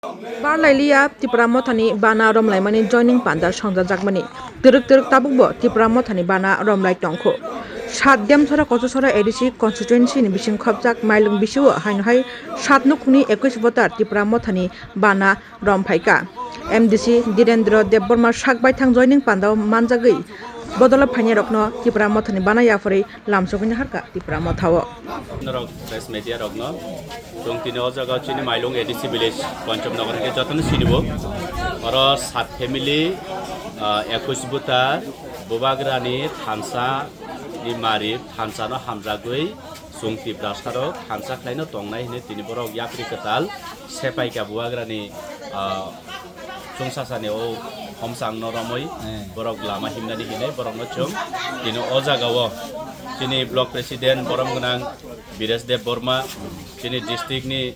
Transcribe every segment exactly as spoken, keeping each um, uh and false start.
Barlailiya Tipra Mothani bana romlaimani joining panda songjajakmani twrwk twrwk tabukbo Tipra Mothani bana romlai tongkho. Sat Demsora Kochusora A D C constituency ni bising khopjak Mailung bisio haino hai sat nukhungni ekwis voter Tipra Mothani bana romphaikha. M D C Direndra Debbarma sak baithang joining pandao manjagwi bodolo phainairokno Tipra Mothani bana yapharwi lamsogwi naharkha Tipra Mothao. Norok press media rokno chwng tini o jaga chini Mailung A D C village Pancham Nagar hwnkhe jotono sinibo. Oro sat family, ah, ekwis buta Bubagrani thansa ni mari thansa no hamjagwi chwng Tiprasa rok thansa khlaino tongnai hwnwi tini borok yapri kwtal sepaikha Bubagrani, ah, chwngsasani o homsang no romwi borok lama himnani hinwi borokno chwng tini o jagao chini block president borom gwnang Biresh Deb Borma, chini district ni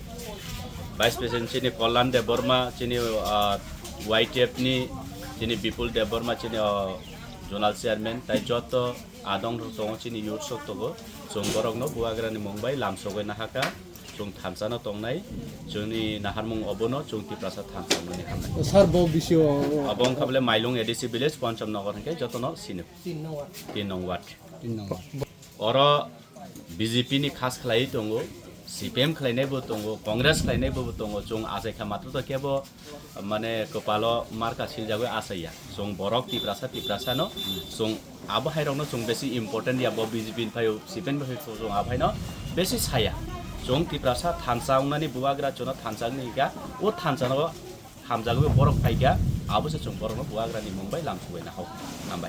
vice president chini Kollan Deb Borma, chini, ah, Y T F ni chini Bipul Deb Borma, chini, ah, zonal chairman, tai joto adong rok tongo chini youth sok tongo. Chwng borokno Bubagrani mung bai lamsogwi nahakha. Chwng thansa no tongnai, chwngni naharmung obono chwng Tiprasa thansa hwnwi hamnai. Sir, bo bisio abo wngkha bole Mailung A D C village, Pancham Nagar hwnkhe jotono sino. Tin nong ward. Tin nong ward. Tin nong ward. Oro B J P ni khas khlaiwi tongo, C P M khlainaibo tongo, Congress khlainaibo tongo, chwng achaikha matwrwto kebo mane kwpalo marka siljagwi achaiya. Chwng borok Tiprasa, Tiprasano chwng abo hairokno chwng besi important ya, bo B J P ni phaio, C P M ni phaio, chwng abo haino besi saya. Chwng Tiprasa thansa wngnani Bubagra chwngno thansa wngni hika, o thansano hamjagwi borok phaikha, abo se chwng borokno Bubagrani mung bai lamsogwi nahao. Hambai.